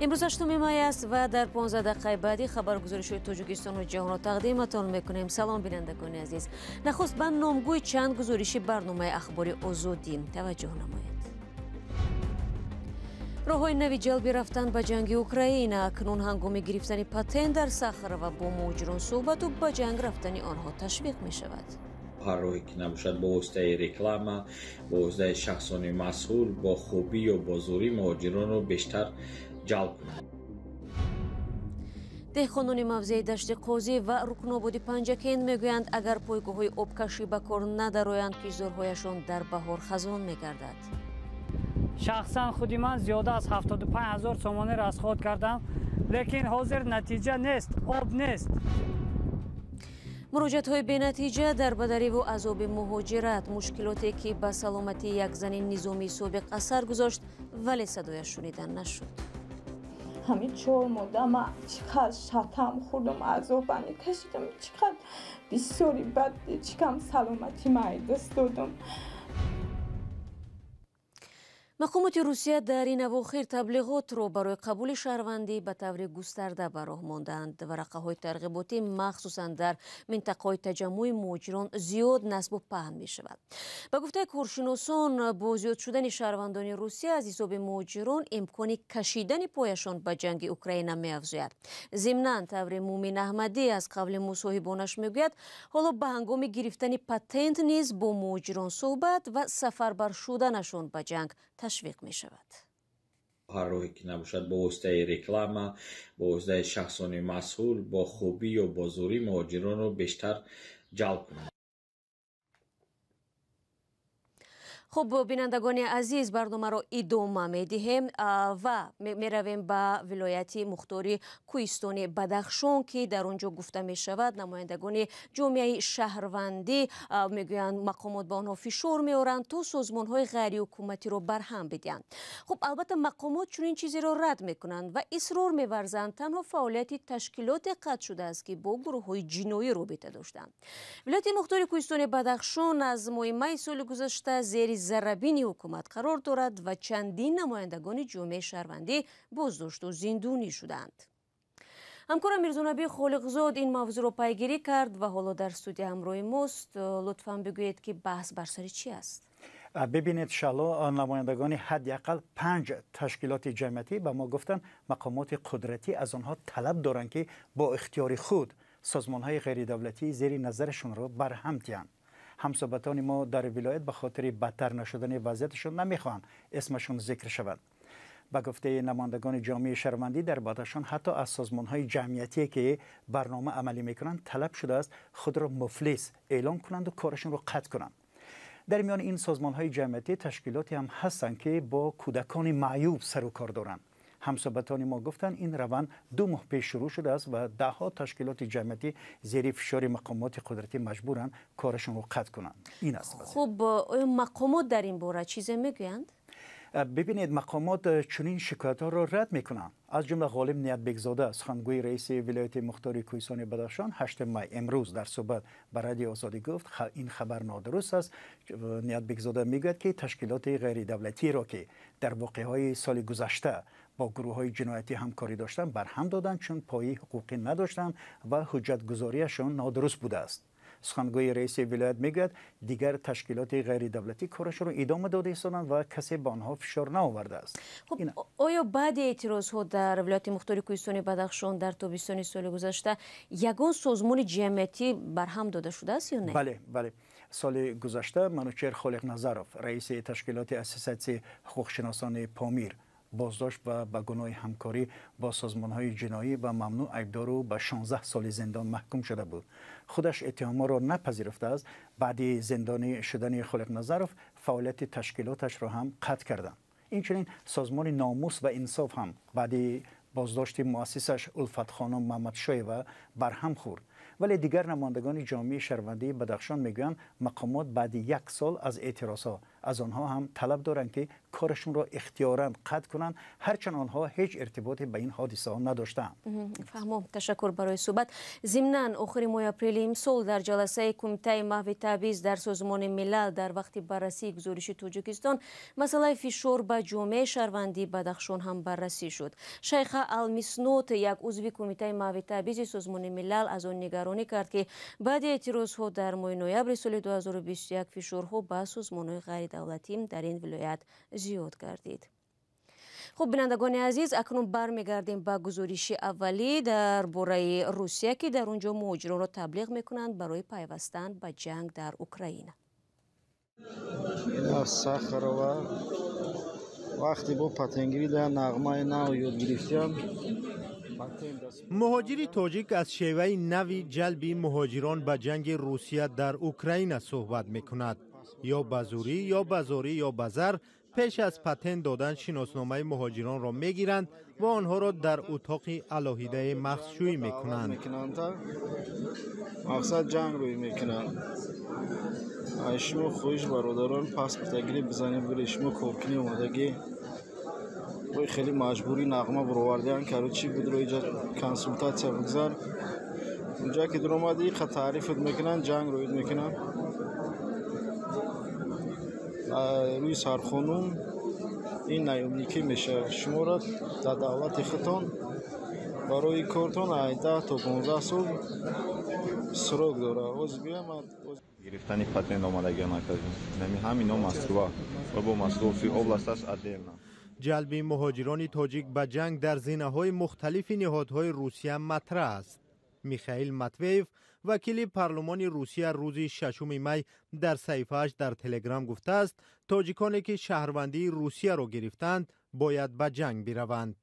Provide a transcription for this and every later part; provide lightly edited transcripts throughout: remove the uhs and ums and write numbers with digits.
Имрӯз 8 май аст ва дар 15 дақиқаи баъдӣ хабаргузоришҳои Тоҷикистону ҷаҳонро тақдиматон мекунем. Салом, бинандагони азиз. Нахуст ба номгӯи чанд гузориши барномаи Ахбори Озодӣ таваҷҷӯҳ намоед. Роҳҳои нави ҷалби рафтан ба ҷанги Украина. Акнун ҳангоми гирифтани патент дар Сахарова бо муҳоҷирон суҳбату ба ҷанг рафтани онҳо ташвиқ мешавад. Ҳар роҳе ки набошад, бо воситаи реклама, бо воситаи шахсони масъул, бо хубӣ ё бо зӯрӣ муҳоҷиронро бештар ҷалб кунанд. Деҳқонони мавзеи Дашти Қозӣ ва Рукнободи Панҷакент мегӯянд, агар пойгоҳҳои обкашӣ ба кор надароянд, кишзорҳояшон дар баҳор хазон мегардад. Шахсан худи ман зиёда аз 75 ҳазор сомонӣ расход кардам, лекин ҳозир натиҷа нест, об нест. Муроҷиатҳои бенатиҷа дар бадариву азоби муҳоҷират, мушкилоте ки ба саломатии як зани низомии собиқ асар гузошт, вале садояш шунида нашуд. Ҳамин 4 моҳда ман чӣ қадр шатам хӯрдам, азобани кашидам, чӣ қадр бисёри бад, чӣ кам саломатӣ ман даст додам. Мақомоти Русия дар ин авохир таблиғотро барои қабули шаҳрвандӣ ба таври густарда ба роҳ мондаанд. Варақаҳои тарғиботӣ махсусан дар минтақаҳои таҷаммуи муҳоҷирон зиёд насбу паҳн мешавад. Ба гуфтаи коршиносон, бо зиёд шудани шаҳрвандони Русия аз ҳисоби муҳоҷирон имкони кашидани пояшон ба ҷанги Украина меафзояд. Зимнан, таври Мумин Аҳмадӣ аз қавли мусоҳибонаш мегӯяд, ҳоло ба ҳангоми гирифтани патент низ бо муҳоҷирон суҳбат ва сафарбар шуданашон ба ҷанг ташвиқ мешавад. Ҳар роҳе ки набошад, бо воситаи реклама, бо воситаи шахсони масъул, бо хубӣ ё бо зӯрӣ муҳоҷиронро бештар ҷалб кунанд. Хуб, бинандагони азиз, барномаро идома медиҳем ва меравем ба вилояти мухтори Кӯҳистони Бадахшон, ки дар он ҷо гуфта мешавад намояндагони ҷомеаи шаҳрвандӣ мегӯянд мақомот ба онҳо фишор меоранд то созмонҳои ғайриҳукуматиро барҳам бидиҳанд. Хуб, албатта мақомот чунин чизеро рад мекунанд ва исрор меварзанд танҳо фаъолияти ташкилоте қатъ шудааст, ки бо гурӯҳҳои ҷиноӣ робита доштанд. Вилояти мухтори Кӯҳистони Бадахшон аз моҳи майи соли гузашта зери зарабини ҳукумат қарор дорад ва чандин намояндагони ҷомеаи шаҳрвандӣ боздошту зиндонӣ шуданд. Ҳамкорам Мирзонаби Холиқзод ин мавзӯъро пайгирӣ кард ва ҳоло дар студия ҳамроҳи мост. Лутфан бигӯед, ки баҳс бар сари чӣ аст? Бибинед, шало, намояндагони ҳадди ақал 5 ташкилоти ҷамъиятӣ ба мо гуфтанд, мақомоти қудратӣ аз онҳо талаб доранд, ки бо ихтиёри худ созмонҳои ғайридавлатӣ зери назарашонро барҳам диҳанд. Ҳамсӯҳбатони мо дар вилоят ба хотири бадтар нашудани вазъияташон намехоҳанд исмашон зикр шавад. Ба гуфтаи намояндагони ҷомеаи шаҳрвандӣ дар Бадахшон ҳатто аз созмонҳои ҷамъиятие ки барнома амалӣ мекунанд талаб шудааст худро муфлис эълон кунанду корашонро қатъ кунанд. Дар миёни ин созмонҳои ҷамъиятӣ ташкилоте ҳам ҳастанд, ки бо кӯдакони маъюб сару кор доранд. Ҳамсӯҳбатони мо гуфтанд, ин раванд 2 моҳ пеш шурӯъ шудааст ва даҳҳо ташкилоти ҷамъиятӣ зери фишори мақомоти қудратӣ маҷбуранд корашонро қатъ кунанд. Ин аст вазъият. Хуб, оё мақомот дар ин бора чизе мегӯянд? Бибинед, мақомот чунин шикоятҳоро рад мекунанд. Аз ҷумла Ғолиб Ниятбекзода, сухангӯи раиси вилояти мухтори Кӯҳистони Бадахшон, 8 май имрӯз дар суҳбат ба Радиои Озодӣ гуфт, ин хабар нодуруст аст. Ниятбекзода мегӯяд, ки ташкилоти ғайридавлатиро, ки дар воқеаҳои соли гузашта бо гурӯҳҳои ҷиноятӣ ҳамкорӣ доштанд, барҳам доданд, чун пои ҳуқуқӣ надоштанд ва ҳуҷҷатгузориашон нодуруст будааст. Сухангӯи раиси вилоят мегӯяд, дигар ташкилоти ғайридавлатӣ корашонро идома дода истоданд ва касе ба онҳо фишор наовардааст. Хуб, оё баъди эътирозҳо дар вилояти мухтори Кӯҳистони Бадахшон дар тобистони соли гузашта ягон созмони ҷамъиятӣ барҳам дода шудааст ё не? Бале, бале. Соли гузашта Манучер Холиқназаров, раиси ташкилоти ассотсиатсияи ҳуқуқшиносони Помир, боздошт ва ба гуноҳи ҳамкорӣ бо созмонҳои ҷиноӣ ва мамнӯъ айбдору ба 16 соли зиндон маҳкум шуда буд. Худаш иттиҳомҳоро напазируфтааст. Баъди зиндонӣ шудани Холиқназаров фаъолияти ташкилоташро ҳам қатъ карданд. Инчунин созмони Номус ва инсоф ҳам баъди боздошти муассисаш Улфатхонум Маҳмадшоева барҳам хӯрд. Вале дигар намояндагони ҷомеаи шаҳрвандии Бадахшон мегӯянд, мақомот баъди 1 сол аз эътирозҳо از آنها هم طلب دارند که کارشون را اختیاراً قطع کنند، هرچند آنها هیچ ارتباطی به این حادثه ها نداشتند. فهمم، تشکر برای صحبت. ضمناً آخر ماه اپریل امسال در جلسه کمیته محو تبعیض در سازمان ملل در وقت بررسی گزارش تاجیکستان مسئله فشار به جامعه شهروندی بدخشان هم بررسی شد. شیخ المسنوت، یک عضو کمیته محو تبعیض سازمان ملل، از آن نگرانی کرد که بعد اعتراض ها در ماه نوامبر سال 2021 فشارها به سازمان‌های غیر دولتی در این ولایت زیاد گردید. خب بینندگان عزیز، اکنون برمیگردیم به گزارش اولی در باره روسیه که در اونجا مهاجران را تبلیغ میکنند برای پیوستن به جنگ در اوکراین. Сахарова вақте бо патентгирӣ дар нағмаи нав ёд гирифтиам. Муҳоҷири тоҷик аз шеваи нави ҷалби муҳоҷирон ба ҷанги Русия дар Украина суҳбат мекунад. Ё ба зӯрӣ, ё ба зорӣ, ё ба зар пеш аз патент додан шиносномаи муҳоҷиронро мегиранд ва онҳоро дар утоқи алоҳидаи махсшӯӣ мекунанд. Мақсад ҷанг рӯй мекунанд. Шумо хоҳиш, бародарон, паспортагирӣ бизанед, бире. Шумо коркунӣ омадагӣ, ой, хеле маҷбурӣ нағма буровардиан. Короче, будро иҷа консултатсия бигзар. Унҷа ки дуромадӣ, қа таърифат мекунанд, ҷанг рӯид мекунанд. Рӯи сархонум ин наёмникӣ мешавад. Шуморо дар давлати худтон барои кортон 10 то 15 сол срок дорад. Оз биям. Гирифтани патент омадагиан накардем. Ҳамино Москва ва бо Московский область аст отдельно. Ҷалби муҳоҷирони тоҷик ба ҷанг дар зинаҳои мухталифи ниҳодҳои Русия матраҳ аст. Михаил Матвеев, вакили парлумони Русия, рӯзи 6 май дар саҳифааш дар Телеграм гуфтааст, тоҷиконе ки шаҳрвандии Русияро гирифтаанд, бояд ба ҷанг бираванд.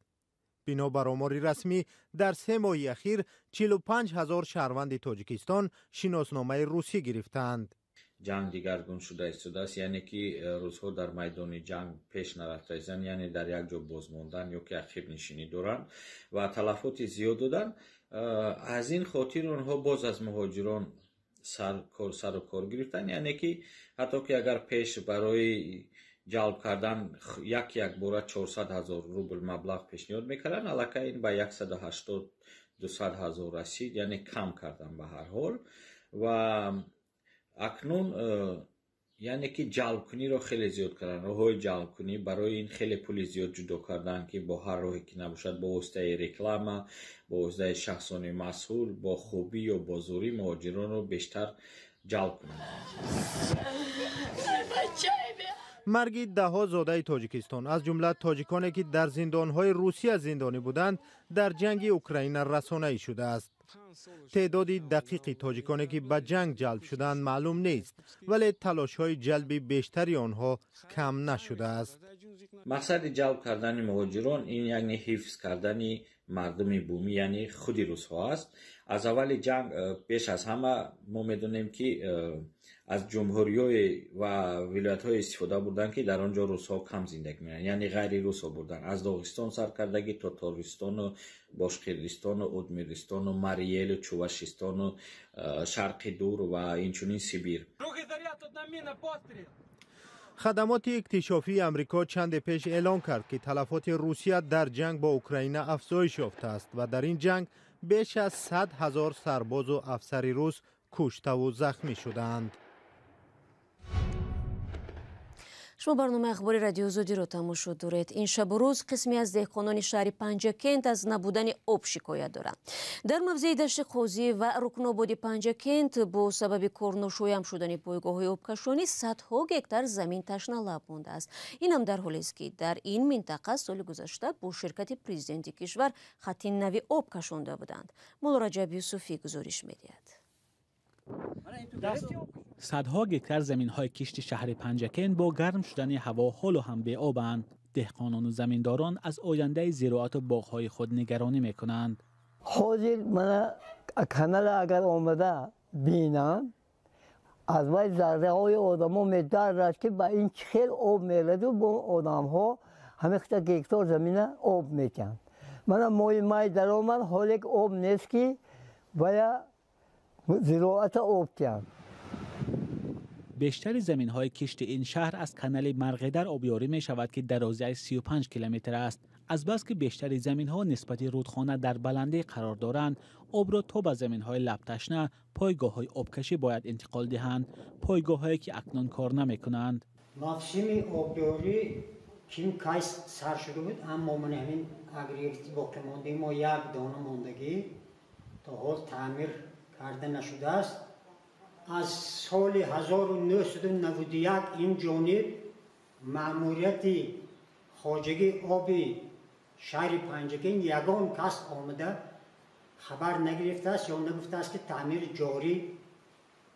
Бино бар омори расмӣ, дар 3 моҳи ахир 45 ҳазор шаҳрванди Тоҷикистон шиносномаи русӣ гирифтаанд. Ҷанг дигаргун шуда истодааст, яъне ки русҳо дар майдони ҷанг пеш нарафта истанд, яъне дар як ҷо бозмондан ё ки ақибнишинӣ доранд ва талафоти зиёд доданд. Аз ин хотир онҳо боз аз муҳоҷирон сару кор гирифтанд, яъне ки ҳатто ки агар пеш барои ҷалб кардан як якбора 400 ҳазор рубл маблағ пешниҳод мекарданд, аллакай ин ба 180, 200 ҳазор расид, яъне кам кардан ба ҳар ҳол. Ва акнун яъне ки ҷалбкуниро хеле зиёд карданд, роҳҳои ҷалбкунӣ. Барои ин хеле пули зиёд ҷудо карданд, ки бо ҳар роҳе ки набошад, бо воситаи реклама, бо воситаи шахсони масъул, бо хубӣ ё бо зӯрӣ муҳоҷиронро бештар ҷалб кунанд. Марги даҳҳо зодаи Тоҷикистон, аз ҷумла тоҷиконе ки дар зиндонҳои Русия зиндонӣ буданд, дар ҷанги Украина расонаӣ шудааст. Теъдоди дақиқи тоҷиконе ки ба ҷанг ҷалб шуданд, маълум нест, вале талошҳои ҷалби бештари онҳо кам нашудааст. Мақсади ҷалб кардани муҳоҷирон ин яъне ҳифз кардани мардуми бумӣ, яъне худи русҳо аст. Аз аввали ҷанг пеш аз ҳама мо медонем, ки аз ҷумҳуриҳое ва вилоятҳое истифода бурданд, ки дар он ҷо русҳо кам зиндагӣ мекунанд, яъне ғайри русҳо бурданд, аз Доғистону сар кардагӣ то Тотористону Бошқирдистону Удмуртистону Мариелу Чувашистону Шарқи Дур ва инчунин Сибир. Хадамоти иктишофии Амрико чанде пеш эълон кард, ки талафоти Русия дар ҷанг бо Украина афзоиш ёфтааст ва дар ин ҷанг беш аз 100 ҳазор сарбозу афсари рус куштаву захмӣ шудаанд. Шумо барномаи ахбори Радиои Озодиро тамошо доред. Ин шабу рӯз қисме аз деҳқонони шаҳри Панҷакент аз набудани об шикоят доранд. Дар мавзеи Дашти Қозӣ ва Рукнободи Панҷакент бо сабаби корношоям шудани пойгоҳҳои обкашонӣ садҳо гектар замин ташналаб мондааст. Инам дар ҳолест, ки дар ин минтақа соли гузашта бо ширкати президенти кишвар хатти нави об кашонда буданд. Муллораҷаб Юсуфӣ гузориш медиҳад. Садҳо гектар заминҳои кишти шаҳри Панҷакент бо гарм шудани ҳаво ҳоло ҳам беобанд. Деҳқонону заминдорон аз ояндаи зироату боғҳои худ нигаронӣ мекунанд. Ҳозир мана канала агар омада бинанд, аз вай зарраҳои одамо медарад, ки ба ин чӣ хел об мераду бо одамҳо ҳамихта гектор замина об метиҳанд. Мана моҳи май даромад, ҳолек об нест, ки вая зироата об диҳанд. Бештари заминҳои кишти ин шаҳр аз канали Марғидар обёрӣ мешавад, ки дарозиаш 35 километр аст. Аз бас ки бештари заминҳо нисбати рудхона дар баландӣ қарор доранд, обро то ба заминҳои лабташна пойгоҳҳои обкашӣ бояд интиқол диҳанд, пойгоҳҳое ки акнун кор намекунанд. Мавсими обёрӣ ким кай сар шуда буд, аммо ман ҳамин агрегати боқимондаи мо як дона мондагӣ то ҳол таъмир карда нашудааст. Аз соли 1991 ин ҷониб маъмурияти хоҷагии оби шаҳри Панҷакент ягон кас омада хабар нагирифтааст ё нагуфтааст, ки таъмири ҷорӣ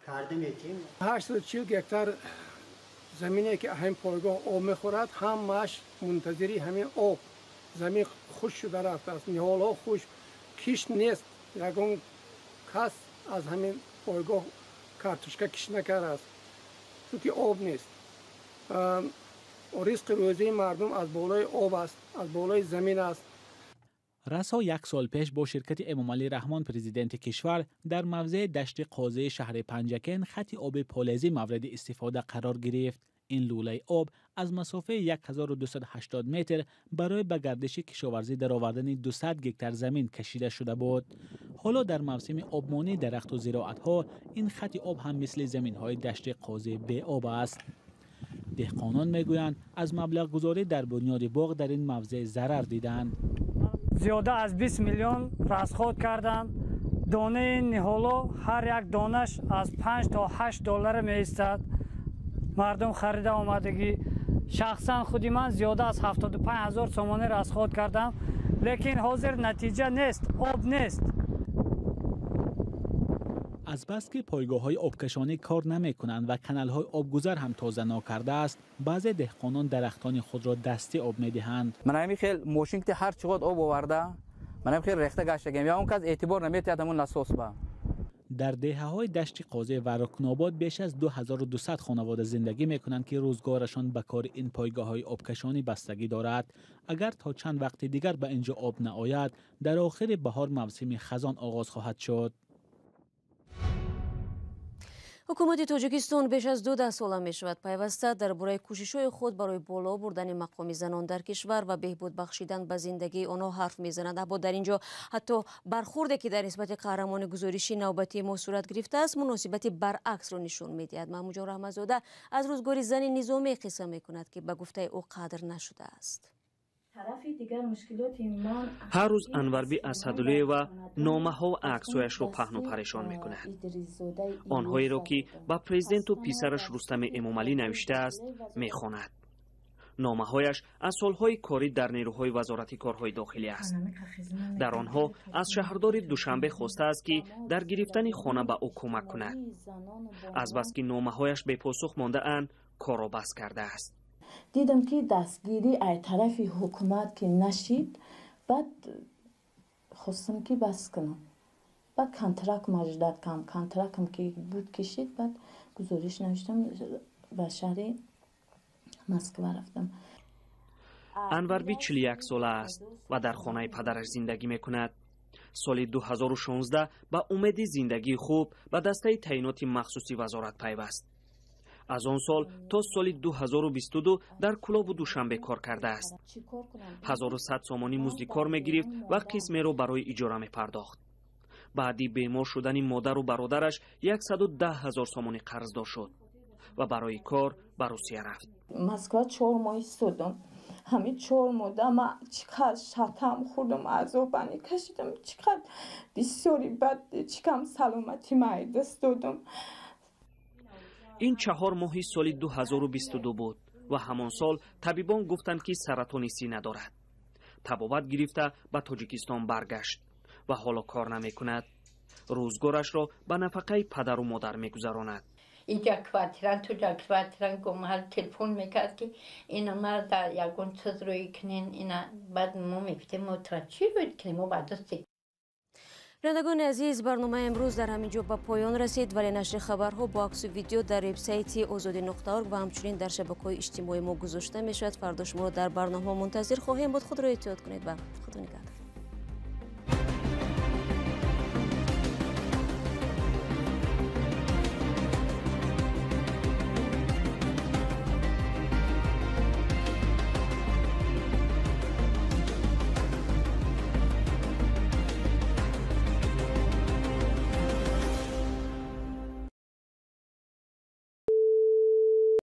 карда метиҳем. 840 гектар замине ки ҳамин пойгоҳ об мехӯрад, ҳамааш мунтазири ҳамин об. Замин хушк шуда рафтааст, ниҳолҳо хушк, кишт нест. Ягон кас аз ҳамин пойгоҳ картошка кишт накардааст, чунки об нест. Ризқи рӯзии мардум аз болои об аст, аз болои замин аст. Расо як сол пеш бо ширкати Эмомалӣ Раҳмон, президенти кишвар, дар мавзеи Дашти Қозии шаҳри Панҷакент хати оби полезӣ мавриди истифода қарор гирифт. Ин лӯлаи об аз масофаи 1280 метр барои ба гардиши кишоварзӣ даровардани 200 гектар замин кашида шуда буд. Ҳоло дар мавсими обмонии дарахту зироатҳо ин хати об ҳам мисли заминҳои Дашти Қозӣ беоб аст. Деҳқонон мегӯянд, аз маблағгузорӣ дар бунёди боғ дар ин мавзеъ зарар диданд. Зиёда аз 20 миллион расход карданд. Донаи ниҳоло ҳар як донаш аз 5 то 8 доллар меистад. Мардум харида омадагӣ. Шахсан худи ман зиёда аз 75 ҳазор сомонӣ расход кардам, лекин ҳозир натиҷа нест, об нест. Аз бас ки пойгоҳҳои обкашонӣ кор намекунанд ва каналҳои обгузар ҳам тоза нокардааст, баъзе деҳқонон дарахтони худро дастӣ об медиҳанд. Ман ҳамин хел мошин ки ҳар чӣ қад об оварда, ман ҳамин хел рехта гаштагем, я он кас эътибор наметиҳад ҳамон насос ба. Дар деҳаҳои Дашти Қозӣ ва Рукнобод беш аз 2200 хонавода зиндагӣ мекунанд, ки рӯзгорашон ба кори ин пойгоҳҳои обкашонӣ бастагӣ дорад. Агар то чанд вақти дигар ба инҷо об наояд, дар охири баҳор мавсими хазон оғоз хоҳад шуд. Ҳукумати Тоҷикистон беш аз 2 даҳсола мешавад пайваста дар бораи кӯшишҳои худ барои боло бурдани мақоми занон дар кишвар ва беҳбуд бахшидан ба зиндагии онҳо ҳарф мезанад. Аммо дар ин ҷо ҳатто бархурде ки дар нисбати қаҳрамони гузориши навбатии мо сурат гирифтааст, муносибати баръаксро нишон медиҳад. Маҳмудҷон Раҳматзода аз рӯзгори зани низомӣ қисса мекунад, ки ба гуфтаи ӯ қадр нашудааст. Ҳар рӯз Анварби Асадуллоева номаҳо ва аксҳояшро паҳну парешон мекунад. Онҳоеро ки ба президенту писараш Рустами Эмомалӣ навиштааст, мехонад. Номаҳояш аз солҳои корӣ дар нерӯҳои Вазорати корҳои дохилӣ аст. Дар онҳо аз шаҳрдори Душанбе хостааст, ки дар гирифтани хона ба ӯ кӯмак кунад. Азбаски номаҳояш бепосух мондаанд, корро бас кардааст. Дидам, ки дастгирӣ ай тарафи ҳукумат ки нашид, баъд хостам, ки бас кунам. Баъд контракт маждад кам, контрактам ки буд кишид, баъд гузориш навиштам, ба шаҳри Москва рафтам. Анварби 41 сола аст ва дар хонаи падараш зиндагӣ мекунад. Соли 2016 ба умеди зиндагии хуб ба дастаи таъиноти махсуси вазорат пайваст. Аз он сол то соли 2022 дар Кӯлобу Душанбе кор кардааст. 1100 сомонӣ музди кор мегирифт ва қисмеро барои иҷора мепардохт. Баъди бемор шудани модару бародараш 110 ҳазор сомонӣ қарздор шуд ва барои кор ба Русия рафт. Москва 4 моҳ истодам. Ҳамин 4 моҳда ман чӣ қадр шатам хӯрдам, азобани кашидам, чӣ қадр бисёри бад чикам, саломатӣ ман даст додам. Ин 4 моҳи соли 2022 буд ва ҳамон сол табибон гуфтанд, ки саратони сина дорад. Табобат гирифта ба Тоҷикистон баргашт ва ҳоло кор намекунад. Рӯзгорашро ба нафақаи падару модар мегузаронад. Инҷа квартиран, туҷа квартиран гумҳал телефон мекард, ки ина мара дар ягон чиз рӯй кунен. Ина баъд мо мегуфтем, мо тра чӣ рӯй кунем, мо ба дасти. Бинандагони азиз, барномаи имрӯз дар ҳамин ҷо ба поён расид, вале нашри хабарҳо бо аксу видео дар вебсайти озодӣ.орг ва ҳамчунин дар шабакаҳои иҷтимоии мо гузошта мешавад. Фардо шуморо дар барномаҳо мунтазир хоҳем буд. Худро эҳтиёт кунед ва Худо нигаҳдор.